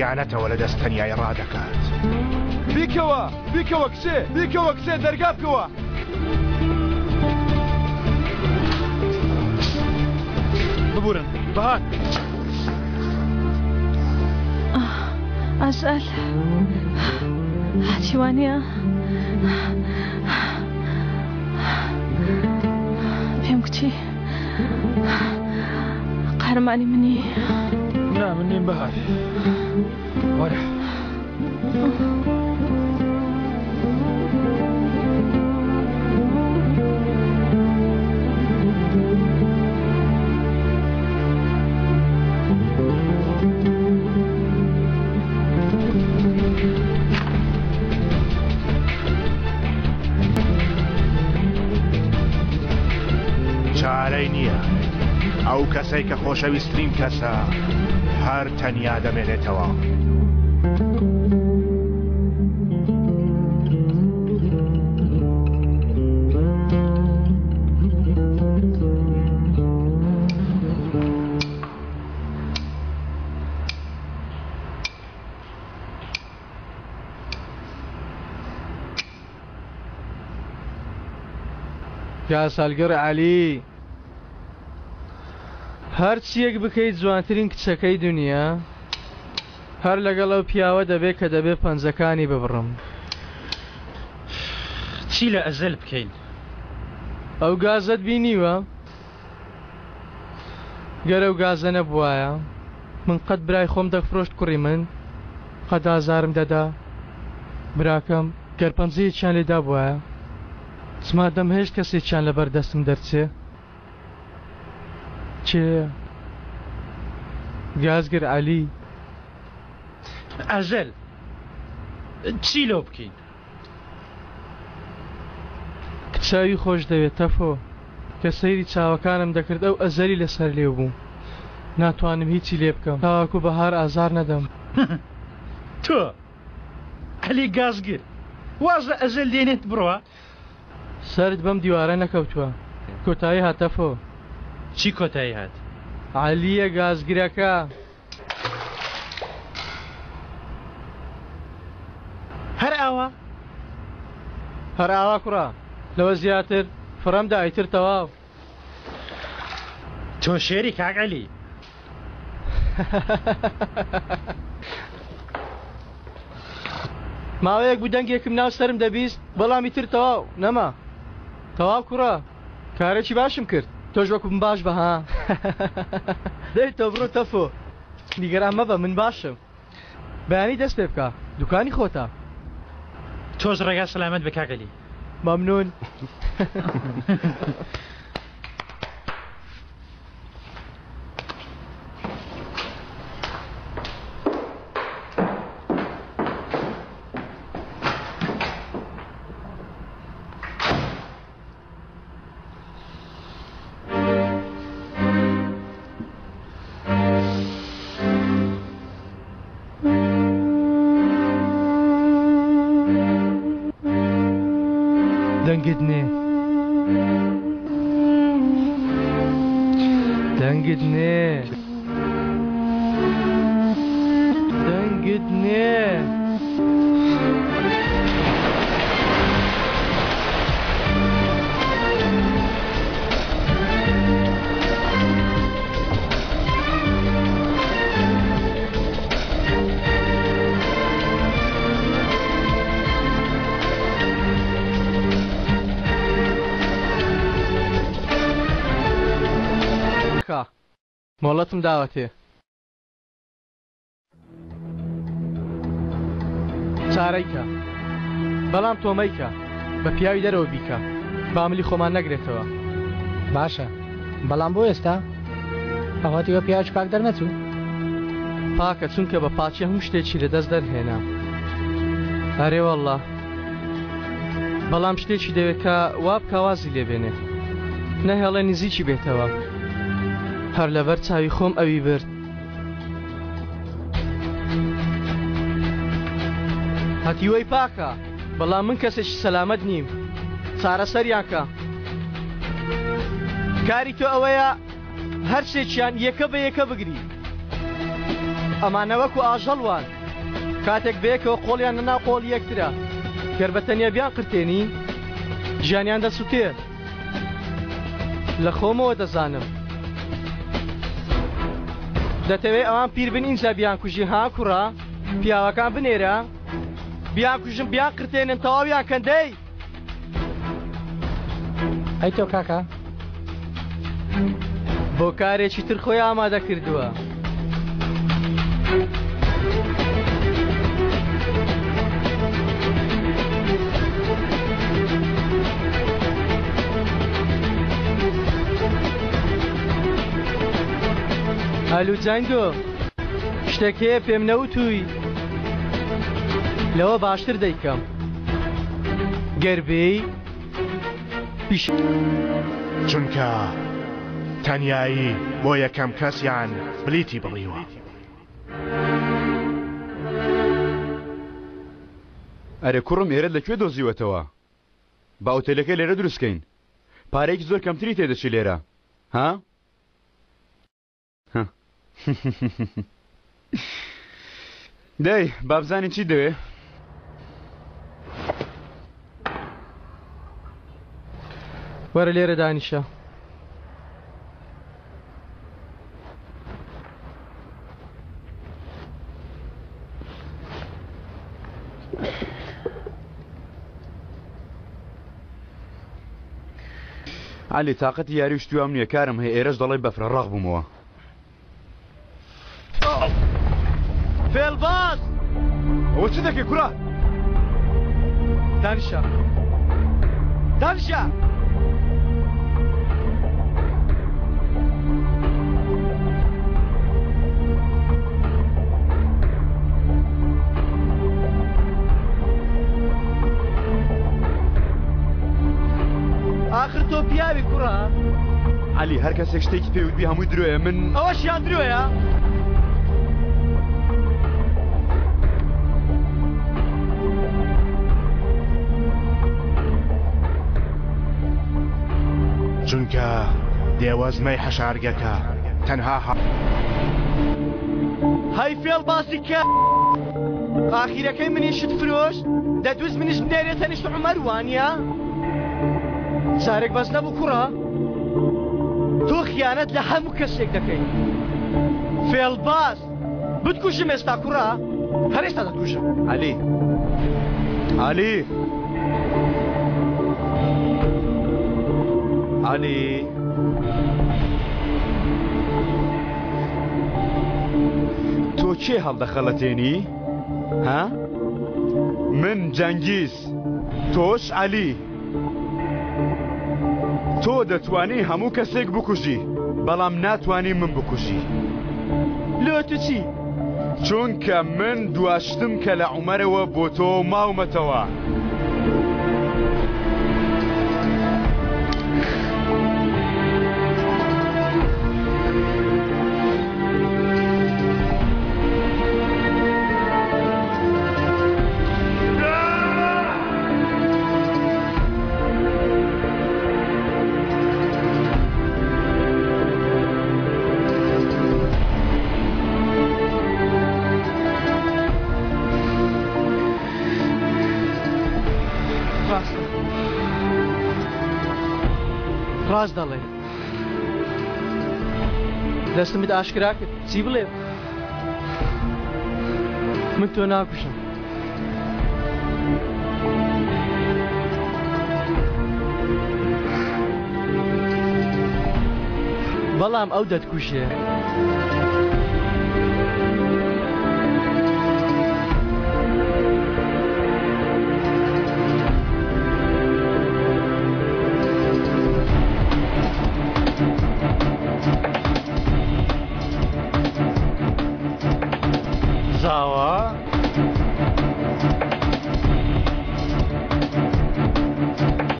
خیانەتەوە لە دەست تەنیایی ڕادەکات. بیکەوە! بیکەوە کچێ! بیکەوە کچێ دەرگا بکەوە! ببورن بەهار! ئەزەل هاتی وانییە؟ پێم گوتی قارەمانی منی. نا من نیم بەهار. وەرە. چارەی نییە ئەو کەسەی کە خۆشەویسترین کەسە هەر تەنیا دەمێنێتەوە. یاسالگڕ عەلی هەرچیەک بکەیت جوانترین کچەکەی دنیا هەر لەگەڵ ئەو پیاوە دەبێ کە دەبێ پەنجەکانی ببڕم. چی لە ئەزەل بکەین؟ ئەو گازەت بینیوە؟ گەر ئەو گازە نەبوایە من قەت برای خۆم دەفرۆشت کوڕی من قەت ئازارم دەدا براکەم گەر پەنجەیەکیان لێ دابوایە چما دەمهێشت کەسێکیان لەبەر دەستم دەرچێ کێیە گازگر عەلی. ئەزەل چی لۆ بکەین؟ کچاوی خۆش دەوێت تەفۆ. کە سەیری چاوەکانم دەکرد ئەو ئەزەلی لەسەر لێو بوو ناتوانم هیچی لێ بکەم تاوەکو بەهار ئازار نەدەم. تۆ عەلی گازگر واز لە ئەزەل دێنێت بڕوا. سەرت بەم دیوارە نەکەوتوە کۆتایی هات تەفۆ. چی کۆتایی هات؟ عەلیە گازگرەکە. هەر ئاوا؟ هەر ئاوا کوڕە لەوە زیاتر فڕەم دا ئیتر تەواو. تۆ شێری کاک عەلی. ماوەیەک بوو دەنگێکم ناو سەرم دەبیست بەڵام ئیتر تەواو نەما تەواو کوڕە کارێکی باشم کرد تۆش وەکو من باش بە ها دەی تۆ بڕۆ تەفۆ نیگەران مەبە من باشم بەیانی دەست پێ بکە دوکانی خۆتە. تۆش ڕێگا سەلامەت بێ کاک عەلی. مەمنون. دەنگت نێ دەنگت نێ دەنگت نێ. مۆڵەتم داوەتێ. چارەی کە بەڵام تۆ مەیکە بە پیاوی دەرەوە بیکە با ملی خۆمان نەگرێتەوە. باشە بەڵام بۆ ئێستا ئەوە تیوە پیاوێکی پاک دەرنەچوو؟ پاکە چونکە بە پاکی هەموو شتێکی لەدەست دەرهێنا. ئەرێ واللە بەڵام شتێکی دەوێت کە وا بکا وازی لێ بێنێ نەهێڵێ نزیکی بێتەوە هەر لەبەر چاوی خۆم ئەوی برد. هەتیوەی پاکە بەڵام من کەسێکی سەلامەت نیم چارەسەریان کە کاری تۆ ئەوەیە هەرسێکیان یەکە بە یەکە بگری. ئەمانە وەکو ئاژەڵ وان. کاتێک بەیەکەوە قۆڵیان لە ناو قۆڵی یەکترە. گەر بە تەنیا بیانقرتێنی، ژیانیان دەسوتێ. لە خۆمەوە دەزانم. دەتەوێ ئەوان پیر بن ئینجا بیانکوژی ها کوڕە؟ پیاوەکان بنێرە بیانکوژن بیانقرتێنن تەواویان کەن دەی! ئەی تۆ کاکە؟ بۆ کارێکی تر خۆی ئامادە کردووە. ئەلو جانگۆ شتێک هەیە پێم نەوتووی لەوە باشتر دەیکەم گەر بێی پیش. چونکە تەنیایی بۆ یەکەم کەسیان بلیتی بڕیوە. ئەرێ کوڕم ئێرەت لە کوێ دۆزیوەتەوە؟ با ئوتێلەکەی لێرە دروست کەین پارەیەکی زۆر کەمتری تێدەچی لێرە ها؟ دەی با بزانین چی دەوێ. وەرە لێرە دانیشە. عەلی تاقەتی یاری و شتی وام نییە کارم هەیە ئێرەش دەڵێی بەفرە ڕەق بوومەوە. فێڵباز! ئەوە چ دەکەی کوڕە؟ دانیشە دانیشە! ئاخر تۆ پیاوی کوڕە. عەلی هەر کەسێک شتێکی پێ وتبی هەمووی درۆیە من. ئەوەشیان درۆیە؟ چونکە دێوەزمەی حەشارگەکە تەنها. هەی فێڵ باسی کە ئاخیرەکەی منیشت فرۆشت دەتویست منیش بنێرێ تەنیشت عومەر وانیە؟ جارێک بەس نەبوو کوڕە تۆ خیانەت لە هەموو کەسێک دەکەی فێڵباز بتکوژم ئێستا کوڕە هەر ئێستا دەتکوژم. عەلی عەلی عەلی تۆ کێ هەڵدەخەڵەتێنی؟ ها؟ من جەنگیز تۆش عەلی تۆ دەتوانی هەموو کەسێک بکوژی بەڵام ناتوانی من بکوژی. لۆ تو چی؟ چونکە من دواشتم کە لە عومەرەوە بۆ تۆ ماومەتەوە. ڕاستە ڕاست دەڵێ دەستمت ئاشکرا کرد چی بڵێم من تۆ ناکوژم بەڵام ئەو دەتکوژێ.